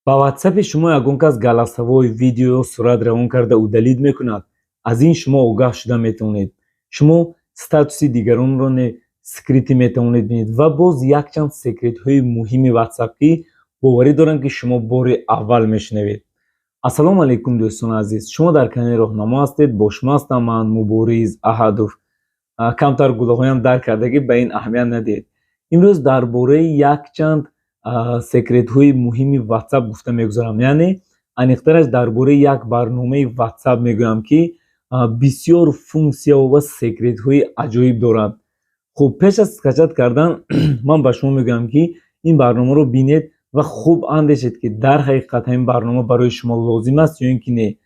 Ба ватсапи шумо ягон кас голосовой, видео, сурат равон карда удалить мекунад. Аз ин шумо огаҳ шуда метавонед. Шумо статуси дигаронро не скрытый метавонед бинед ва боз якчанд секретҳои муҳими ватсап, ки боварӣ дорам, ки шумо бори аввал мешунавед. Ассалому алайкум, дӯстони азиз! Шумо дар канали Роҳнамо ҳастед. Бо шумо ҳастам ман, Мубориз Аҳадов. Камтар гулаҳоям дар кардагӣ, ба ин аҳамият надиҳед. Имрӯз дар бораи якчанд секретҳои муҳими ватсап гуфта мегузарам, яъне аниқтараш дар бораи як барномаи ватсап мегӯям, ки бисёр функсияҳо ва секретҳои аҷоиб дорад. Хуб, пеш аз скачать кардан ман ба шумо мегӯям, ки ин барномаро бинед ва хуб андешед, ки дар ҳақиқат ҳамин барнома барои шумо лозим аст ё ин ки не.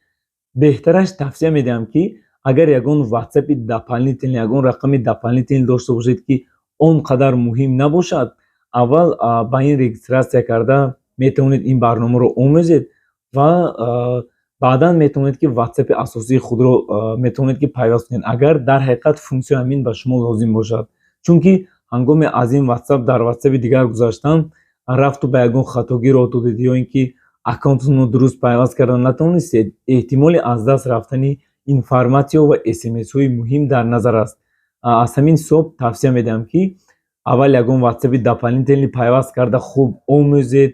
Беҳтараш, тавсия медиҳам, ки агар ягон ватсапи дополнительный, ягон рақами дополнительный дошта бошед, ки он қадар муҳим набошад, аввал ба ин регистрация карда метавонед, ин барномаро омӯзед ва баъдан метавонед, ки ватсапи асосии худро метавонед, ки пайваст кунед, агар дар ҳақиқат функсияи ҳамин ба шумо лозим бошад. Чунки ҳангоми аз ин ватсап дар ватсапи дигар гузаштан, рафту ба ягон хатогӣ роҳ додед ё ин ки аккаунтатонро дуруст пайваст карда натавонистед, эҳтимоли аз даст рафтани информатсиё ва смсҳои муҳим дар назар аст. Аз ҳамин ҳисоб тавсия медиҳам, ки аввал ягон ватсапи дополнительный пайваст карда, хуб омӯзед,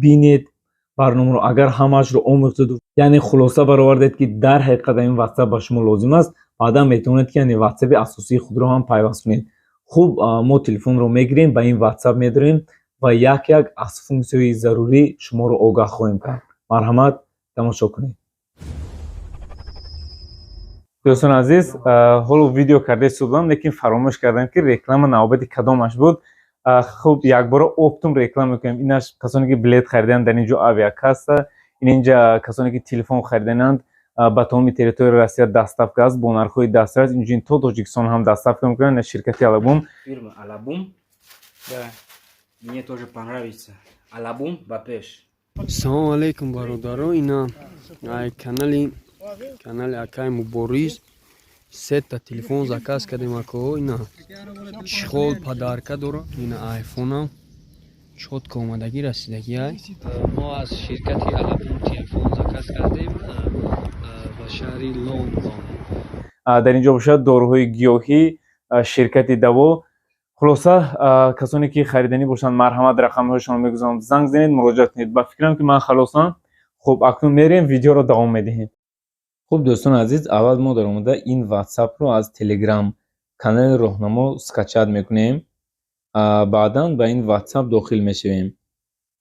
бинед барномаро. Агар ҳамаашро омӯхтеду, яъне хулоса баровардед, ки дар ҳақиқат ҳамин ватсап ба шумо лозим аст, баъдан метавонед, ки яъне ватсапи асосии худро ҳам пайваст кунед. Хуб, мо телефонро мегирем, ба ин ватсап медорем ва як як аз функсияҳои зарурӣ шуморо огаҳ хоҳем кард. Марҳамат, тамошо кунед. Дӯстони азиз, ҳоло видео карда истодам, лекин фаромӯш кардам, ки реклама навбати кадомаш буд. Хуб, якбора оптом реклама мекунем. Инаш касоне ки билет хариданд, дар ин ҷо авиакасса, инҷа касоне ки телефон харидананд, ба тамоми территорияи Россия доставка аст бо нархҳои дастрас, инчунин то Тоҷикистон ҳам доставка мекунанд, ширкати Алабум. Фирма Алабум. Да. Мне тоже понравится. Алабум ба пеш. Салому алейкум, бародаро! Ина ай канали акай Мубориз сета телефон заказ кардем, ако. Ина чехол подарка дора, ина айфонам чётко омадагӣ, расидагӣ ай. Мо аз ширкати Алабум телефон заказ кардем ба шаҳри Лондон. Дар ин ҷо бошад доруҳои гиёҳӣ, ширкати Даво. Хулоса, касоне ки хариданӣ бошанд, марҳамат, рақамҳояшонро мегузорам, занг занед, муроҷиат кунед. Ба фикрам, ки ман халосам. Хуб, акнун мерем, видеоро давом медиҳем. Хуб, дӯстони азиз, аввал мо даромада ин ватсапро аз телеграм канали Роҳнамо скачать мекунем, баъдан ба ин ватсап дохил мешавем.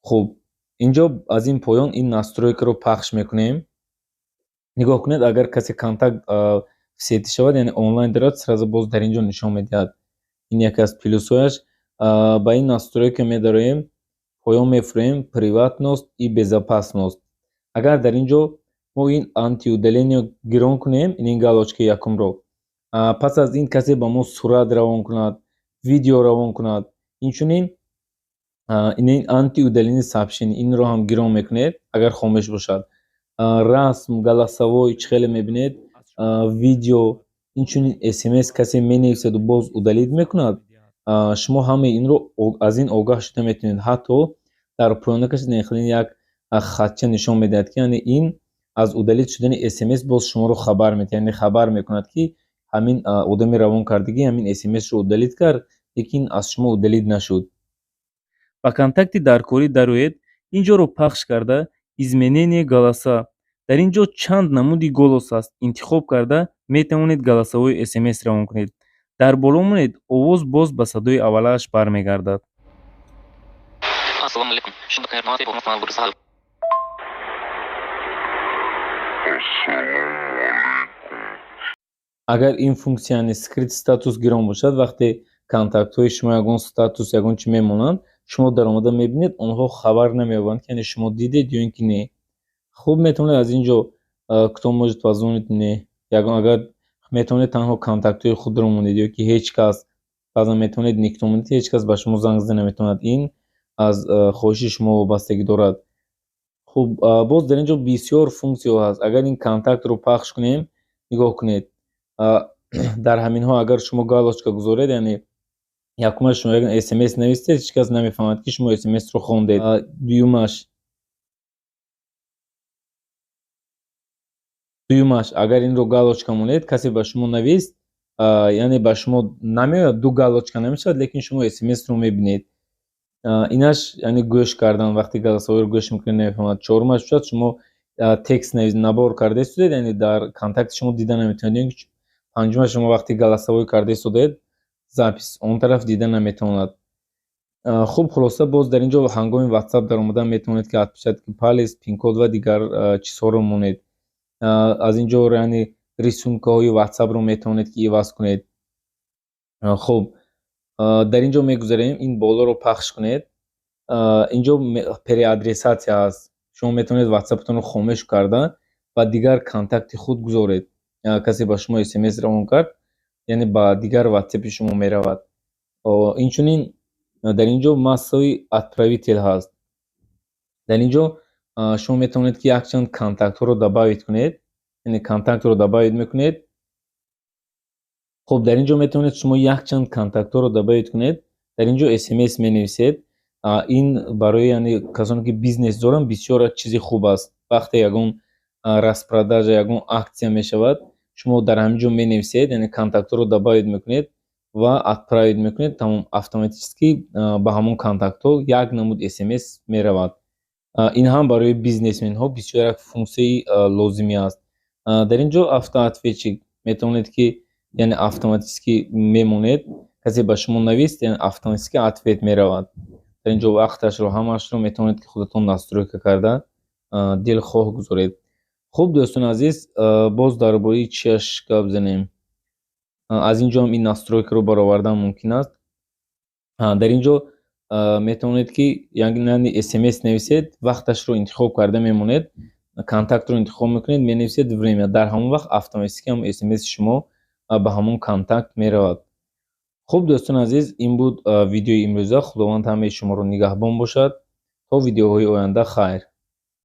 Хуб, инҷо аз ин поён ин настройкаро пахш мекунем. Нигоҳ кунед, агар касе контакт в сети шавад, яъне онлайн дарояд, сразу боз дар ин ҷо нишон медиҳад. Ин яке аз плюсҳояш. Ба ин настройка медароем, поён мефурем, приватность и безопасность. Агар дар ин ҷо мо ин антиудаление гирон кунем, ин галочкаи якумро, пас аз ин касе ба мо сурат равон кунад, видео равон кунад, инчунин ин антиудаление сообщение, инро ҳам гирон мекунед, агар хомӯш бошад, расм, голосовой, чӣ хеле мебинед, видео, инчунин смс касе менависаду боз удалить мекунад, шумо ҳамаи инро аз ин огаҳ шуда метавонед. Ҳатто дар поёнакаш хеле як хатча нишон медиҳад, ки яъне ин аз удалить шудани смс боз шуморо хабар медиҳад, яъне хабар мекунад, ки ҳамин одами равон кардагӣ ҳамин смсро удалить кард, лекин аз шумо удалить нашуд. Ба контакти даркорӣ дароед, ин ҷоро пахш карда, изменение голоса. Дар ин ҷо чанд намуди голос аст, интихоб карда метавонед голосовой смс равон кунед. Дар боло монед, овоз боз ба садои аввалааш бармегардад. Ассалому алайкум. Ассалому. Агар ин функсия, яъне скрыть статус, гирон бошад, вақте контактҳои шумо ягон статус, ягон чӣ мемонанд, шумо даромада мебинед, онҳо хабар намеёбанд, ки яъне шумо дидед ё ин ки не. Хуб, метавонед аз ин ҷо кто может позвонить мне, ягон, агар метавонед, танҳо контактҳои худро монед ё ки ҳеҷ кас. Баъзан метавонед никто монед, ҳеҷ кас ба шумо занг зада наметавонад. Ин аз хоҳиши шумо вобастагӣ дорад. Хуб, боз дар ин ҷо бисёр функсияҳо ҳаст. Агар ин контактро пахш кунем, нигоҳ кунед, дар ҳаминҳо агар шумо галочка гузоред, яъне якумаш, шумо ягон смс нависед, ҳеҷ кас намефаҳмад, ки шумо смсро хондед. Дуюмаш Дуюмаш, агар инро галочка монед, касе ба шумо навист, яъне ба шумо намеояд, ду галочка намешавад, лекин шумо смсро мебинед. Инаш, яъне гӯш кардан, вақте голосовойро гӯш мекунед, намефаҳмад. Чорумаш бошад, шумо текст набор карда истодед, яъне дар контакти шумо дида наметавонед. Панҷумаш, шумо вақте голосовой карда истодед, запись он тараф дида наметавонад. Хуб, хулоса, боз дар ин ҷо ҳангоми WhatsApp даромадан метавонед, ки отпечатки палец, пин-код ва дигар чизҳоро монед. Аз ин ҷо, яъне рисункаҳои WhatsAppро метавонед, ки иваз кунед. Хуб, дар ин ҷо мегузарем, ин болоро пахш кунед. Ин ҷо переадресация аст. Шумо метавонед WhatsAppатонро хомӯш карда, ба дигар контакти худ гузоред. Касе ба шумо смс равон кард, яъне ба дигар WhatsApпи шумо меравад. Инчунин дар ин ҷо массовый отправитель ҳаст. Дар ин ҷо шумо метавонед, ки якчанд контактҳоро добавить кунед, яъне контактро добавить мекунед. Хуб, дар ин ҷо метавонед шумо якчанд контактҳоро добавить кунед. Дар ин ҷо смс менависед. Ин барои, яъне касоне, ки бизнес доранд, бисёр чизи хуб аст. Вақте ягон распродажа, ягон акция мешавад, шумо дар ҳамин ҷо менависед, яъне контактҳоро добавить мекунед ва отправить мекунед, тамом, автоматически ба ҳамон контактҳо як намуд смс меравад. Ин ҳам барои бизнесменҳо бисёр як функсияи лозимӣ аст. Дар ин ҷо автоответчик, метавонед, ки яъне автоматически мемонед, касе ба шумо навист, яъне автоматически ответ меравад. Дар ин ҷо вақташро, ҳамаашро метавонед, ки худатон настройка карда, дилхоҳ гузоред. Хуб, дӯстони азиз, боз дар бораи чиаш гап занем? Аз ин ҷо ҳам ин настройкаро баровардан мумкин аст. Дар ин ҷо метавонед, ки яъне смс нависед, вақташро интихоб карда мемонед, контактро интихоб мекунед, менависед время, дар ҳамон вақт автоматически ҳамон смси шумо ба ҳамон контакт меравад. Хуб, дӯстони азиз, ин буд видеои имрӯза. Худованд ҳамаи шуморо нигаҳбон бошад. То видеоҳои оянда, хайр.